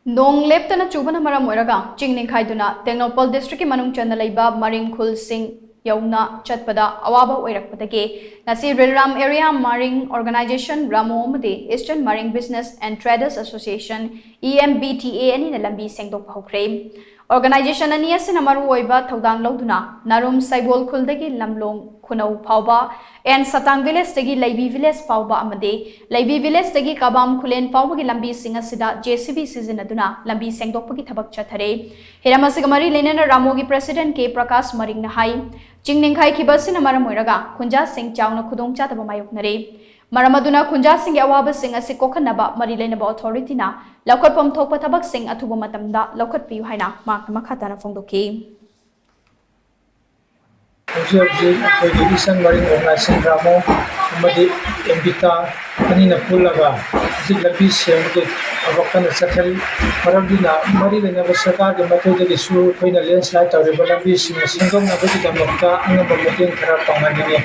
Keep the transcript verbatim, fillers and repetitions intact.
ꯅꯣꯡ ꯂꯦꯞꯇꯅ ꯆꯨꯕꯅ ꯃꯔꯝ ꯑꯣꯏꯔꯒ ꯆꯤꯡ ꯅꯤꯡꯈꯥꯏꯗꯨꯅ ꯇꯦꯡꯅꯧꯄꯜ district ꯀꯤ ꯃꯅꯨꯡ ꯆꯟꯅ ꯂꯩꯕ ꯃꯔꯤꯡ ꯈꯨꯜꯁꯤꯡ ꯌꯧꯅ ꯆꯠꯄꯗ ꯑꯋꯥꯕ ꯑꯣꯏꯔꯛꯄꯗꯒꯤ ꯉꯁꯤ ꯔꯤꯂꯥꯝ area ꯃꯔꯤꯡ organization ꯔꯥꯃꯣ ꯑꯃꯗꯤ Eastern Maring Business and Traders Association, E M B T A, ꯑꯅꯤꯅ ꯂꯝꯕꯤ ꯁꯦꯡꯗꯣꯛꯄ ꯍꯧꯈ꯭ꯔꯦ꯫ Organization ꯑꯅꯤ ꯑꯁꯤꯅ ꯃꯔꯨꯑꯣꯏꯕ ꯊꯧꯗꯥꯡ ꯂꯧꯗꯨꯅ ꯅꯥꯔꯨꯝ ꯁꯩꯕꯣꯜ ꯈꯨꯜꯗꯒꯤ ꯂꯝꯂꯣꯡ ꯈꯨꯅꯧ ꯐꯥꯎꯕ, ꯑꯦꯟ ꯁꯇꯥꯡ village ꯇꯒꯤ ꯂꯩꯕꯤ village ꯐꯥꯎꯕ ꯑꯃꯗꯤ ꯂꯩꯕꯤ village ꯇꯒꯤ ꯀꯥꯕꯥꯝ ꯈꯨꯂꯦꯟ ꯐꯥꯎꯕꯒꯤ ꯂꯝꯕꯤꯁꯤꯡ ꯑꯁꯤꯗ J C B ꯁꯤꯖꯤꯟꯅꯗꯨꯅ ꯂꯝꯕꯤ ꯁꯦꯡꯗꯣꯛꯄꯒꯤ ꯊꯕꯛ ꯆꯠꯊꯔꯦ꯫ ꯍꯤꯔꯝ ꯑꯁꯤꯒ ꯃꯔꯤ ꯂꯩꯅꯅ ꯔꯥꯃꯣꯒꯤ president ꯀꯦ ꯄ꯭ꯔꯀꯥꯁ ꯃꯔꯤꯡꯅ ꯍꯥꯏ, ꯆꯤꯡ ꯅꯤꯡꯈꯥꯏꯈꯤꯕ ꯑꯁꯤꯅ ꯃꯔꯝ ꯑꯣꯏꯔꯒ ꯈꯨꯟꯖꯥꯁꯤꯡ ꯆꯥꯎꯅ ꯈꯨꯗꯣꯡꯆꯥꯗꯕ ꯃꯥꯌꯣꯛꯅꯔꯦ꯫ ꯃꯔꯝ ꯑꯗꯨꯅ ꯈꯨꯟꯖꯥꯁꯤꯡꯒꯤ ꯑꯋꯥꯕꯁꯤꯡ ꯑꯁꯤ ꯀꯣꯛꯍꯟꯅꯕ ꯃꯔꯤ ꯂꯩꯅꯕ authority ꯅ ꯂꯧꯈꯠꯐꯝ ꯊꯣꯛꯄ ꯊꯕꯛꯁꯤꯡ ꯑꯊꯨꯕ ꯃꯇꯝꯗ ꯂꯧꯈꯠꯄꯤꯌꯨ ꯍꯥꯏꯅ ꯃꯍꯥꯛꯅ ꯃꯈꯥ ꯇꯥꯅ ꯐꯣꯡꯗꯣꯛꯈꯤ꯫ ꯍꯧꯖꯤꯛ ꯍꯧꯖꯤꯛ ꯑꯩꯈꯣꯏꯒꯤ Eastern Maring Organisation ꯔꯥꯃꯣ ꯑꯃꯗꯤ ꯑꯦꯝꯕꯤꯇꯥ ꯑꯅꯤꯅ ꯄꯨꯜꯂꯒ ꯍꯧꯖꯤꯛ ꯂꯝꯕꯤ ꯁꯦꯝꯕꯒꯤ ꯊꯕꯛ ꯀꯟꯅ ꯆꯠꯊꯔꯤ꯫ ꯃꯔꯝꯗꯨꯅ ꯃꯔꯤ ꯂꯩꯅꯕ ꯁꯔꯀꯥꯔꯒꯤ ꯃꯥꯏꯀꯩꯗꯒꯤꯁꯨ ꯑꯩꯈꯣꯏꯅ landslide ꯇꯧꯔꯤꯕ ꯂꯝꯕꯤꯁꯤꯡ ꯁꯦꯝꯗꯣꯛꯅꯕꯒꯤꯗꯃꯛꯇ ꯑꯉꯝꯕ ꯃꯇꯦꯡ ꯈꯔ ꯄꯥꯡꯍꯟꯅꯤꯡꯉꯤ꯫